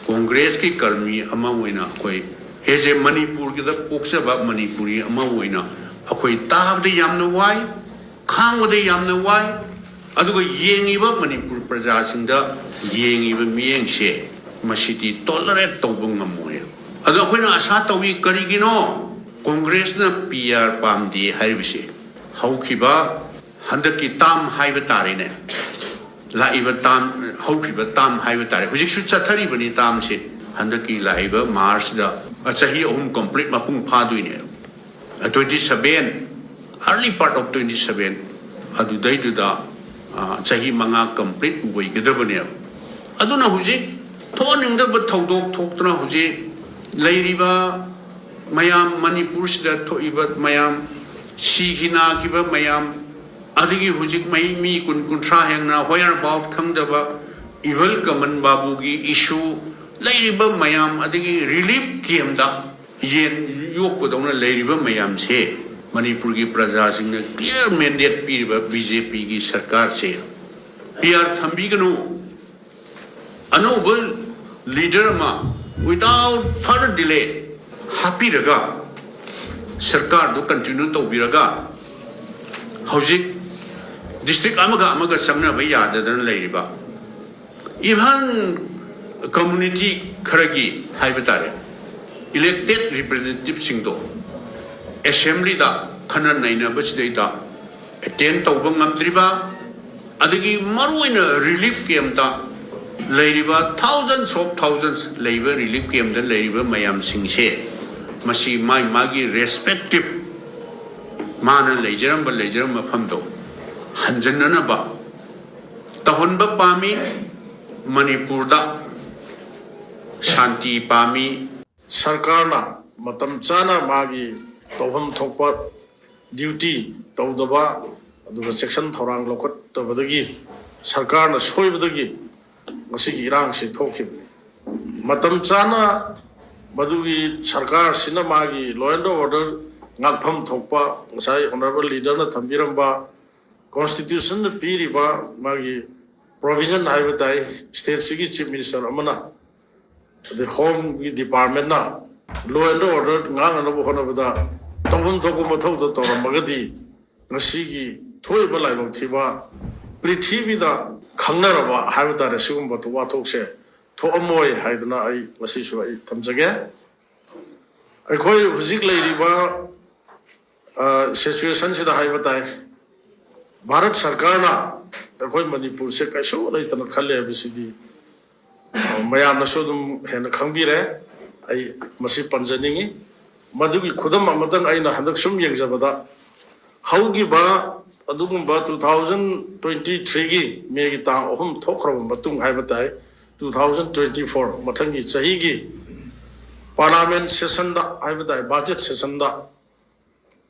Congress ꯀꯤ ꯀꯔꯃꯤ ꯑꯃ ꯑꯣꯏꯅ ꯑꯩꯈꯣꯏ, as a ꯃꯅꯤꯄꯨꯔꯒꯤꯗ ꯄꯣꯛꯆꯕ ꯃꯅꯤꯄꯨꯔꯤ ꯑꯃ ꯑꯣꯏꯅ ꯑꯩꯈꯣꯏ ꯇꯥꯕꯗ ꯌꯥꯝꯅ ꯋꯥꯏ, ꯈꯥꯡꯕꯗ ꯌꯥꯝꯅ ꯋꯥꯏ꯫ ꯑꯗꯨꯒ ꯌꯦꯡꯉꯤꯕ ꯃꯅꯤꯄꯨꯔ ꯄ꯭ꯔꯖꯥꯁꯤꯡꯗ ꯌꯦꯡꯉꯤꯕ ꯃꯤꯠꯌꯦꯡꯁꯦ, ꯃꯁꯤꯗꯤ tolerate ꯇꯧꯕ ꯉꯝꯃꯣꯏ꯫ ꯑꯗꯣ ꯑꯩꯈꯣꯏꯅ ꯑꯁꯥ ꯇꯧꯏ, ꯀꯔꯤꯒꯤꯅꯣ Congress ꯅ P R ꯄꯥꯝꯗꯦ ꯍꯥꯏꯔꯤꯕꯁꯦ? ꯍꯧꯈꯤꯕ ꯍꯟꯗꯛꯀꯤ term ꯍꯥꯏꯕ ꯇꯥꯔꯦꯅꯦ, ꯂꯥꯛꯏꯕ term, ꯍꯧꯈꯤꯕ term ꯍꯥꯏꯕ ꯇꯥꯔꯦ, ꯍꯧꯖꯤꯛꯁꯨ ꯆꯠꯊꯔꯤꯕꯅꯤ term ꯁꯦ, ꯍꯟꯗꯛꯀꯤ ꯂꯥꯛꯏꯕ March ꯗ ꯆꯍꯤ ꯑꯍꯨꯝ complete ꯃꯄꯨꯡ ꯐꯥꯗꯣꯏꯅꯦ꯫ Twenty seven, early part of twenty seven, ꯑꯗꯨꯗꯩꯗꯨꯗ, ꯑ, ꯆꯍꯤ ꯃꯉꯥ complete ꯑꯣꯏꯒꯗꯕꯅꯦꯕ꯫ ꯑꯗꯨꯅ ꯍꯧꯖꯤꯛ ꯊꯣꯛꯍꯟꯅꯤꯡꯗꯕ ꯊꯧꯗꯣꯛ ꯊꯣꯛꯇꯅ ꯍꯧꯖꯤꯛ ꯂꯩꯔꯤꯕ ꯃꯌꯥꯝ, ꯃꯅꯤꯄꯨꯔꯁꯤꯗ ꯊꯣꯛꯏꯕ ꯃꯌꯥꯝ, ꯁꯤꯈꯤ ꯅꯥꯈꯤꯕ ꯃꯌꯥꯝ, ꯑꯗꯒꯤ ꯍꯧꯖꯤꯛ ꯃꯩ ꯃꯤ ꯀꯨꯟ ꯀꯨꯟꯊ꯭ꯔꯥ ꯍꯦꯟꯅ whereabout ꯈꯪꯗꯕ, even ꯀꯃꯟ ꯕꯥꯕꯨꯒꯤ issue, ꯂꯩꯔꯤꯕ ꯃꯌꯥꯝ, ꯑꯗꯒꯤ relief camp ꯇ ꯌꯦꯟ ꯌꯣꯛꯄꯗꯧꯅ ꯂꯩꯔꯤꯕ ꯃꯌꯥꯝꯁꯦ ꯃꯅꯤꯄꯨꯔꯒꯤ ꯄ꯭ꯔꯖꯥꯁꯤꯡꯅ clear mandate ꯄꯤꯔꯤꯕ BJP ꯒꯤ ꯁꯔꯀꯥꯔꯁꯦ PR ꯊꯝꯕꯤꯒꯅꯨ꯫ ꯑꯅꯧꯕ leader ꯑꯃ without further delay ꯍꯥꯞꯄꯤꯔꯒ ꯁꯔꯀꯥꯔꯗꯨ continue ꯇꯧꯕꯤꯔꯒ ꯍꯧꯖꯤꯛ district ꯑꯃꯒ ꯑꯃꯒ ꯆꯪꯅꯕ ꯌꯥꯗꯗꯅ ꯂꯩꯔꯤꯕ, even community ꯈꯔꯒꯤ ꯍꯥꯏꯕ ꯇꯥꯔꯦ, elected representative ꯁꯤꯡꯗꯣ assembly ꯗ ꯈꯟꯅ ꯅꯩꯅꯕꯁꯤꯗꯩꯗ attend ꯇꯧꯕ ꯉꯝꯗ꯭ꯔꯤꯕ, ꯑꯗꯒꯤ ꯃꯔꯨꯑꯣꯏꯅ relief camp ꯇ ꯂꯩꯔꯤꯕ thousands of thousands ꯂꯩꯕ relief camp ꯇ ꯂꯩꯔꯤꯕ ꯃꯌꯥꯝꯁꯤꯡꯁꯦ, ꯃꯁꯤ ꯃꯥꯒꯤ ꯃꯥꯒꯤ respective ꯃꯥꯅ ꯂꯩꯖꯔꯝꯕ ꯂꯩꯖꯔꯝꯕ ꯃꯐꯝꯗꯣ ꯍꯟꯖꯟꯅꯅꯕ ꯇꯧꯍꯟꯕ ꯄꯥꯝꯃꯤ꯫ ꯃꯅꯤꯄꯨꯔꯗ ꯁꯥꯟꯇꯤ ꯄꯥꯝꯃꯤ꯫ ꯁꯔꯀꯥꯔꯅ ꯃꯇꯝ ꯆꯥꯅ ꯃꯥꯒꯤ ꯇꯧꯐꯝ ꯊꯣꯛꯄ duty ꯇꯧꯗꯕ, ꯑꯗꯨꯒ ꯆꯦꯛꯁꯤꯟ ꯊꯧꯔꯥꯡ ꯂꯧꯈꯠꯇꯕꯗꯒꯤ, ꯁꯔꯀꯥꯔꯅ ꯁꯣꯏꯕꯗꯒꯤ ꯉꯁꯤꯒꯤ ꯏꯔꯥꯡꯁꯤ ꯊꯣꯛꯈꯤꯕꯅꯤ꯫ ꯃꯇꯝ ꯆꯥꯅ ꯃꯗꯨꯒꯤ ꯁꯔꯀꯥꯔꯁꯤꯅ ꯃꯥꯒꯤ law and order ꯉꯥꯛꯐꯝ ꯊꯣꯛꯄ, ꯉꯁꯥꯏ honourable leader ꯅ ꯊꯝꯕꯤꯔꯝꯕ constitution ꯅ ꯄꯤꯔꯤꯕ ꯃꯥꯒꯤ provision ꯍꯥꯏꯕ ꯇꯥꯏ, state ꯁꯤꯒꯤ chief minister ꯑꯃꯅ, ꯑꯗꯩ home ꯒꯤ department ꯅ law and order ꯉꯥꯛꯅꯅꯕ ꯍꯣꯠꯅꯕꯗ ꯇꯧꯐꯝ ꯊꯣꯛꯄ ꯃꯊꯧꯗ ꯇꯧꯔꯝꯃꯒꯗꯤ, ꯉꯁꯤꯒꯤ ꯊꯣꯛꯏꯕ ꯂꯥꯏꯕꯛ ꯊꯤꯕ, ꯄ꯭ꯔꯤꯊꯤꯕꯤꯗ ꯈꯪꯅꯔꯕ ꯍꯥꯏꯕ ꯇꯥꯔꯦ, ꯁꯤꯒꯨꯝꯕ ꯋꯥꯊꯣꯛꯁꯦ ꯊꯣꯛꯑꯝꯃꯣꯏ ꯍꯥꯏꯗꯅ ꯑꯩ ꯉꯁꯤꯁꯨ ꯑꯩ ꯊꯝꯖꯒꯦ꯫ ꯑꯩꯈꯣꯏ ꯍꯧꯖꯤꯛ ꯂꯩꯔꯤꯕ, ꯑ, situation ꯁꯤꯗ ꯍꯥꯏꯕ ꯇꯥꯏ, ꯚꯥꯔꯠ ꯁꯔꯀꯥꯔꯅ ꯑꯩꯈꯣꯏ ꯃꯅꯤꯄꯨꯔꯁꯦ ꯀꯩꯁꯨ ꯂꯩꯇꯅ ꯈꯜꯂꯦ ꯍꯥꯏꯕꯁꯤꯗꯤ, ꯑ, ꯃꯌꯥꯝꯅꯁꯨ ꯑꯗꯨꯝ ꯍꯦꯟꯅ ꯈꯪꯕꯤꯔꯦ꯫ ꯑꯩ ꯃꯁꯤ ꯄꯟꯖꯅꯤꯡꯉꯤ꯫ ꯃꯗꯨꯒꯤ ꯈꯨꯗꯝ ꯑꯃꯇꯪ ꯑꯩꯅ ꯍꯟꯗꯛ ꯁꯨꯝ ꯌꯦꯡꯖꯕꯗ, ꯍꯧꯈꯤꯕ ꯑꯗꯨꯒꯨꯝꯕ two thousand twenty three ꯒꯤ May ꯒꯤ ꯇꯥꯡ ꯑꯍꯨꯝ ꯊꯣꯛꯈ꯭ꯔꯕ ꯃꯇꯨꯡ ꯍꯥꯏꯕ ꯇꯥꯏ, two thousand twenty four ꯃꯊꯪꯒꯤ ꯆꯍꯤꯒꯤ parliament session ꯗ ꯍꯥꯏꯕ ꯇꯥꯏ, budget session ꯗ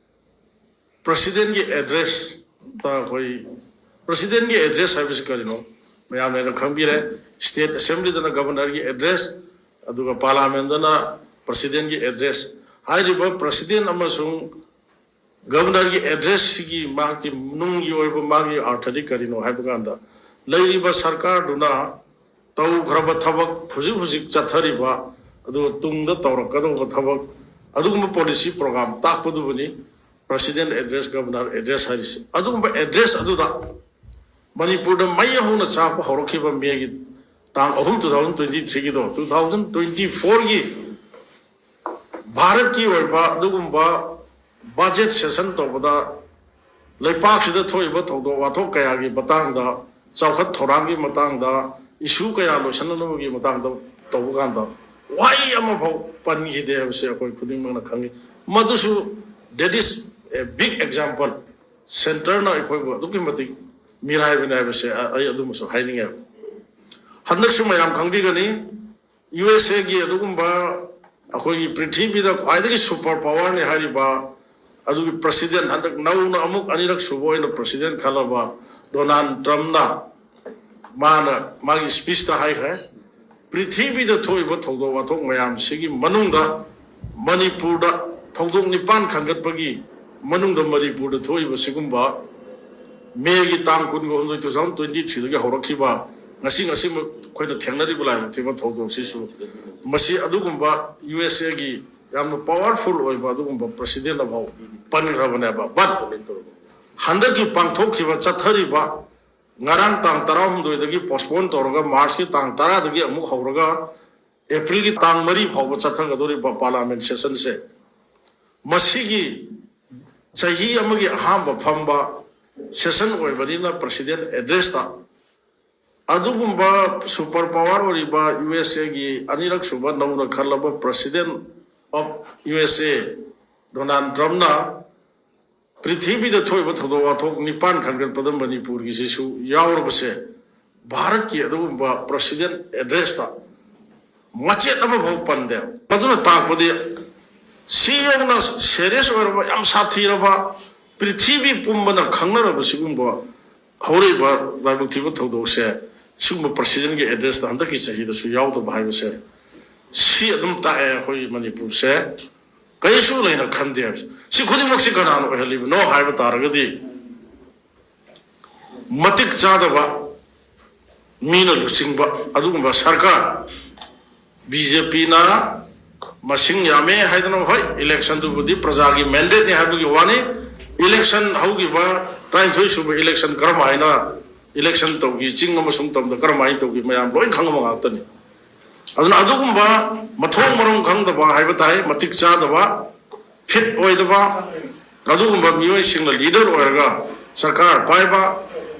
president ꯀꯤ address ꯑꯩꯈꯣꯏ ꯄ꯭ꯔꯁꯤꯗꯦꯟꯒꯤ ꯑꯦꯗ꯭ꯔꯦꯁ ꯍꯥꯏꯕꯁꯤ ꯀꯔꯤꯅꯣ? ꯃꯌꯥꯝꯅ ꯑꯗꯨꯝ ꯈꯪꯕꯤꯔꯦ꯫ ꯁ꯭ꯇꯦꯠ ꯑꯦꯁꯦꯝꯕ꯭ꯂꯤꯗꯅ ꯒꯕꯔꯅꯔꯒꯤ ꯑꯦꯗ꯭ꯔꯦꯁ, ꯑꯗꯨꯒ ꯄꯥꯔꯂꯥꯃꯦꯟꯗꯅ ꯄ꯭ꯔꯁꯤꯗꯦꯟꯒꯤ ꯑꯦꯗ꯭ꯔꯦꯁ꯫ ꯍꯥꯏꯔꯤꯕ ꯄ꯭ꯔꯁꯤꯗꯦꯟ ꯑꯃꯁꯨꯡ ꯒꯕꯔꯅꯔꯒꯤ ꯑꯦꯗ꯭ꯔꯦꯁꯁꯤꯒꯤ ꯃꯍꯥꯛꯀꯤ ꯅꯨꯡꯒꯤ ꯑꯣꯏꯕ ꯃꯥꯒꯤ ꯑꯥꯔꯊꯗꯤ ꯀꯔꯤꯅꯣ ꯍꯥꯏꯕ ꯀꯥꯟꯗ, ꯂꯩꯔꯤꯕ ꯁꯔꯀꯥꯔꯗꯨꯅ ꯇꯧꯈ꯭ꯔꯕ ꯊꯕꯛ, ꯍꯧꯖꯤꯛ ꯍꯧꯖꯤꯛ ꯆꯠꯊꯔꯤꯕ, ꯑꯗꯨꯒ ꯇꯨꯡꯗ ꯇꯧꯔꯛꯀꯗꯧꯕ ꯊꯕꯛ, ꯑꯗꯨꯒꯨꯝꯕ ꯄꯣꯂꯤꯁꯤ ꯄ꯭ꯔꯣꯒ꯭ꯔꯥꯝ ꯇꯥꯛꯄꯗꯨꯕꯨꯅꯤ ꯄ꯭ꯔꯁꯤꯗꯦꯟ ꯑꯦꯗ꯭ꯔꯦꯁ, ꯒꯕꯔꯅꯔ ꯑꯦꯗ꯭ꯔꯦꯁ ꯍꯥꯏꯔꯤꯁꯤ꯫ ꯑꯗꯨꯒꯨꯝꯕ ꯑꯦꯗ꯭ꯔꯦꯁ ꯑꯗꯨꯗ ꯃꯅꯤꯄꯨꯔꯗ ꯃꯩ ꯍꯧꯅ ꯆꯥꯛꯄ ꯍꯧꯔꯛꯈꯤꯕ ꯃꯦꯒꯤ ꯇꯥꯡ ꯑꯍꯨꯝ, two thousand twenty three ꯒꯤꯗꯣ, two thousand twenty four ꯒꯤ ꯚꯥꯔꯠꯀꯤ ꯑꯣꯏꯕ ꯑꯗꯨꯒꯨꯝꯕ ꯕꯖꯦꯠ ꯁꯦꯁꯟ ꯇꯧꯕꯗ ꯂꯩꯄꯥꯛꯁꯤꯗ ꯊꯣꯛꯏꯕ ꯊꯧꯗꯣꯛ ꯋꯥꯊꯣꯛ ꯀꯌꯥꯒꯤ ꯃꯇꯥꯡꯗ, ꯆꯥꯎꯈꯠ ꯊꯧꯔꯥꯡꯒꯤ ꯃꯇꯥꯡꯗ, ꯏꯁꯨ ꯀꯌꯥ ꯂꯣꯏꯁꯤꯟꯅꯅꯕꯒꯤ ꯃꯇꯥꯡꯗ ꯇꯧꯕ ꯀꯥꯟꯗ ꯋꯥꯍꯩ ꯑꯃꯐꯥꯎ ꯄꯟꯈꯤꯗꯦ ꯍꯥꯏꯕꯁꯤ ꯑꯩꯈꯣꯏ ꯈꯨꯗꯤꯡꯃꯛꯅ ꯈꯪꯉꯤ꯫ ꯃꯗꯨꯁꯨ, that is a big example, ꯁꯦꯟꯇꯔꯅ ꯑꯩꯈꯣꯏꯕꯨ ꯑꯗꯨꯛꯀꯤ ꯃꯇꯤꯛ ꯃꯤꯔꯥꯏꯕꯅꯤ ꯍꯥꯏꯕꯁꯦ ꯑꯩ ꯑꯗꯨꯃꯁꯨ ꯍꯥꯏꯅꯤꯡꯉꯦꯕ꯫ ꯍꯟꯗꯛꯁꯨ ꯃꯌꯥꯝ ꯈꯪꯕꯤꯒꯅꯤ, ꯌꯨ ꯑꯦꯁ ꯑꯦꯒꯤ ꯑꯗꯨꯒꯨꯝꯕ ꯑꯩꯈꯣꯏꯒꯤ ꯄ꯭ꯔꯤꯊꯤꯕꯤꯗ ꯈ꯭ꯋꯥꯏꯗꯒꯤ ꯁꯨꯄꯔ ꯄꯥꯋꯔꯅꯤ ꯍꯥꯏꯔꯤꯕ ꯑꯗꯨꯒꯤ ꯄ꯭ꯔꯁꯤꯗꯦꯟ, ꯍꯟꯗꯛ ꯅꯧꯅ ꯑꯃꯨꯛ ꯑꯅꯤꯔꯛ ꯁꯨꯕ ꯑꯣꯏꯅ ꯄ꯭ꯔꯁꯤꯗꯦꯟ ꯈꯜꯂꯕ ꯗꯣꯅꯥꯜꯗ ꯇ꯭ꯔꯝꯞꯅ, ꯃꯥꯅ ꯃꯥꯒꯤ ꯁ꯭ꯄꯤꯆꯇ ꯍꯥꯏꯈ꯭ꯔꯦ, ꯄ꯭ꯔꯤꯊꯤꯕꯤꯗ ꯊꯣꯛꯏꯕ ꯊꯧꯗꯣꯛ ꯋꯥꯊꯣꯛ ꯃꯌꯥꯝꯁꯤꯒꯤ ꯃꯅꯨꯡꯗ ꯃꯅꯤꯄꯨꯔꯗ ꯊꯧꯗꯣꯛ ꯅꯤꯄꯥꯟ ꯈꯟꯒꯠꯄꯒꯤ ꯃꯅꯨꯡꯗ ꯃꯅꯤꯄꯨꯔꯗ ꯊꯣꯛꯏꯕ ꯁꯤꯒꯨꯝꯕ ꯃꯦꯒꯤ ꯇꯥꯡ ꯀꯨꯟꯒ ꯍꯨꯝꯗꯣꯏ, two thousand twenty three ꯗꯒꯤ ꯍꯧꯔꯛꯈꯤꯕ, ꯉꯁꯤ, ꯉꯁꯤꯃꯛ ꯑꯩꯈꯣꯏꯅ ꯊꯦꯡꯅꯔꯤꯕ ꯂꯥꯏꯕꯛ ꯊꯤꯕ ꯊꯧꯗꯣꯛꯁꯤꯁꯨ, ꯃꯁꯤ ꯑꯗꯨꯒꯨꯝꯕ ꯌꯨ ꯑꯦꯁ ꯑꯦꯒꯤ ꯌꯥꯝꯅ ꯄꯥꯋꯔꯐꯨꯜ ꯑꯣꯏꯕ ꯑꯗꯨꯒꯨꯝꯕ ꯄ꯭ꯔꯁꯤꯗꯦꯟ ꯑꯃꯐꯥꯎ ꯄꯟꯈ꯭ꯔꯕꯅꯦꯕ꯫ But ꯍꯟꯗꯛꯀꯤ ꯄꯥꯡꯊꯣꯛꯈꯤꯕ, ꯆꯠꯊꯔꯤꯕ, ꯉꯔꯥꯡ ꯇꯥꯡ ꯇꯔꯥꯍꯨꯝꯗꯣꯏꯗꯒꯤ ꯄꯣꯁꯄꯣꯟ ꯇꯧꯔꯒ ꯃꯥꯔꯆꯀꯤ ꯇꯥꯡ ꯇꯔꯥꯗꯒꯤ ꯑꯃꯨꯛ ꯍꯧꯔꯒ ꯑꯦꯄ꯭ꯔꯤꯜꯒꯤ ꯇꯥꯡ ꯃꯔꯤ ꯐꯥꯎꯕ ꯆꯠꯊꯒꯗꯧꯔꯤꯕ ꯄꯥꯔꯂꯥꯃꯦꯟ ꯁꯦꯁꯟꯁꯦ, ꯃꯁꯤꯒꯤ ꯆꯍꯤ ꯑꯃꯒꯤ ꯑꯍꯥꯟꯕ ꯐꯝꯕ ꯁꯦꯁꯟ ꯑꯣꯏꯕꯅꯤꯅ ꯄ꯭ꯔꯁꯤꯗꯦꯟ ꯑꯦꯗ꯭ꯔꯦꯁꯇ ꯑꯗꯨꯒꯨꯝꯕ ꯁꯨꯄꯔ ꯄꯥꯋꯔ ꯑꯣꯏꯔꯤꯕ ꯌꯨ ꯑꯦꯁ ꯑꯦꯒꯤ ꯑꯅꯤꯔꯛ ꯁꯨꯕ ꯅꯧꯅ ꯈꯜꯂꯕ president of U S A Donald ꯇ꯭ꯔꯝꯞꯅ ꯄ꯭ꯔꯤꯊꯤꯕꯤꯗ ꯊꯣꯛꯏꯕ ꯊꯧꯗꯣꯛ ꯋꯥꯊꯣꯛ ꯅꯤꯄꯥꯟ ꯈꯟꯒꯠꯄꯗ ꯃꯅꯤꯄꯨꯔꯒꯤꯁꯤꯁꯨ ꯌꯥꯎꯔꯕꯁꯦ, ꯚꯥꯔꯠꯀꯤ ꯑꯗꯨꯒꯨꯝꯕ ꯄ꯭ꯔꯁꯤꯗꯦꯟ ꯑꯦꯗ꯭ꯔꯦꯁꯇ ꯃꯆꯦꯠ ꯑꯃꯐꯥꯎ ꯄꯟꯗꯦ꯫ ꯑꯗꯨꯅ ꯇꯥꯛꯄꯗꯤ ꯁꯤ ꯌꯧꯅ ꯁꯦꯔꯤꯌꯁ ꯑꯣꯏꯔꯕ, ꯌꯥꯝ ꯁꯥꯊꯤꯔꯕ ꯄ꯭ꯔꯤꯊꯤꯕꯤ ꯄꯨꯝꯕꯅ ꯈꯪꯅꯔꯕ ꯁꯤꯒꯨꯝꯕ ꯍꯧꯔꯛꯏꯕ ꯂꯥꯏꯕꯛ ꯊꯤꯕ ꯊꯧꯗꯣꯛꯁꯦ, ꯁꯤꯒꯨꯝꯕ ꯄ꯭ꯔꯁꯤꯗꯦꯟꯒꯤ ꯑꯦꯗ꯭ꯔꯦꯁꯇ ꯍꯟꯗꯛꯀꯤ ꯆꯍꯤꯗꯁꯨ ꯌꯥꯎꯗꯕ ꯍꯥꯏꯕꯁꯦ, ꯁꯤ ꯑꯗꯨꯝ ꯇꯥꯛꯑꯦ ꯑꯩꯈꯣꯏ ꯃꯅꯤꯄꯨꯔꯁꯦ ꯀꯔꯤꯁꯨ ꯂꯩꯅ ꯈꯟꯗꯦ ꯍꯥꯏꯕꯁꯦ꯫ ꯁꯤ ꯈꯨꯗꯤꯡꯃꯛꯁꯤ ꯀꯅꯥꯅ ꯑꯣꯏꯍꯜꯂꯤꯕꯅꯣ ꯍꯥꯏꯕ ꯇꯥꯔꯒꯗꯤ, ꯃꯇꯤꯛ ꯆꯥꯗꯕ ꯃꯤꯅ ꯂꯨꯆꯤꯡꯕ ꯑꯗꯨꯒꯨꯝꯕ ꯁꯔꯀꯥꯔ, ꯕꯤ ꯖꯦ ꯄꯤꯅ ꯃꯁꯤꯡ ꯌꯥꯝꯃꯦ ꯍꯥꯏꯗꯅ, ꯍꯣꯏ, ꯏꯂꯦꯛꯁꯟꯗꯨꯕꯨꯗꯤ ꯄ꯭ꯔꯖꯥꯒꯤ ꯃꯦꯟꯗꯦꯠꯅꯤ ꯍꯥꯏꯕꯒꯤ ꯋꯥꯅꯤ꯫ ꯏꯂꯦꯛꯁꯟ ꯍꯧꯈꯤꯕ ꯇꯔꯥꯅꯤꯊꯣꯏ ꯁꯨꯕ ꯏꯂꯦꯛꯁꯟ ꯀꯔꯝ ꯍꯥꯏꯅ ꯏꯂꯦꯛꯁꯟ ꯇꯧꯈꯤ, ꯆꯤꯡ ꯑꯃꯁꯨꯡ ꯇꯝꯗ ꯀꯔꯝ ꯍꯥꯏꯅ ꯇꯧꯈꯤ, ꯃꯌꯥꯝ ꯂꯣꯏ ꯈꯪꯉꯕ ꯉꯥꯛꯇꯅꯤ꯫ ꯑꯗꯨꯅ ꯑꯗꯨꯒꯨꯝꯕ ꯃꯊꯣꯡ ꯃꯔꯝ ꯈꯪꯗꯕ ꯍꯥꯏꯕ ꯇꯥꯏ, ꯃꯇꯤꯛ ꯆꯥꯗꯕ, ꯐꯤꯠ ꯑꯣꯏꯗꯕ, ꯑꯗꯨꯒꯨꯝꯕ ꯃꯤꯑꯣꯏꯁꯤꯡꯅ ꯂꯤꯗꯔ ꯑꯣꯏꯔꯒ ꯁꯔꯀꯥꯔ ꯄꯥꯏꯕ,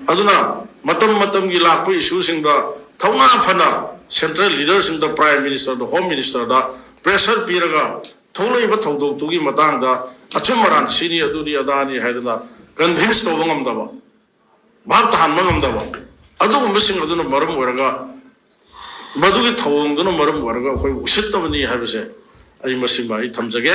ꯑꯗꯨꯅ ꯃꯇꯝ ꯃꯇꯝꯒꯤ ꯂꯥꯛꯄ ꯏꯁꯨꯁꯤꯡꯗ ꯊꯧꯅꯥ ꯐꯅ ꯁꯦꯟꯇ꯭ꯔꯦꯜ ꯂꯤꯗꯔꯁꯤꯡꯗ, ꯄ꯭ꯔꯥꯏꯝ ꯃꯤꯅꯤꯁꯇꯔꯗ, ꯍꯣꯝ ꯃꯤꯅꯤꯁꯇꯔꯗ ꯄ꯭ꯔꯦꯁꯔ ꯄꯤꯔꯒ ꯊꯣꯛꯂꯛꯏꯕ ꯊꯧꯗꯣꯛꯇꯨꯒꯤ ꯃꯇꯥꯡꯗ ꯑꯆꯨꯝ ꯑꯔꯥꯟ ꯁꯤꯅꯤ, ꯑꯗꯨꯅꯤ, ꯑꯗꯥꯅꯤ ꯍꯥꯏꯗꯅ ꯀꯟꯚꯤꯟꯁ ꯇꯧꯕ ꯉꯝꯗꯕ, ꯚꯥꯞ ꯇꯥꯍꯟꯕ ꯉꯝꯗꯕ, ꯑꯗꯨꯒꯨꯝꯕꯁꯤꯡ ꯑꯗꯨꯅ ꯃꯔꯝ ꯑꯣꯏꯔꯒ, ꯃꯗꯨꯒꯤ ꯊꯧꯑꯣꯡꯗꯨꯅ ꯃꯔꯝ ꯑꯣꯏꯔꯒ ꯑꯩꯈꯣꯏ ꯎꯁꯤꯠꯇꯕꯅꯤ ꯍꯥꯏꯕꯁꯦ ꯑꯩ ꯃꯁꯤꯃ ꯑꯩ ꯊꯝꯖꯒꯦ꯫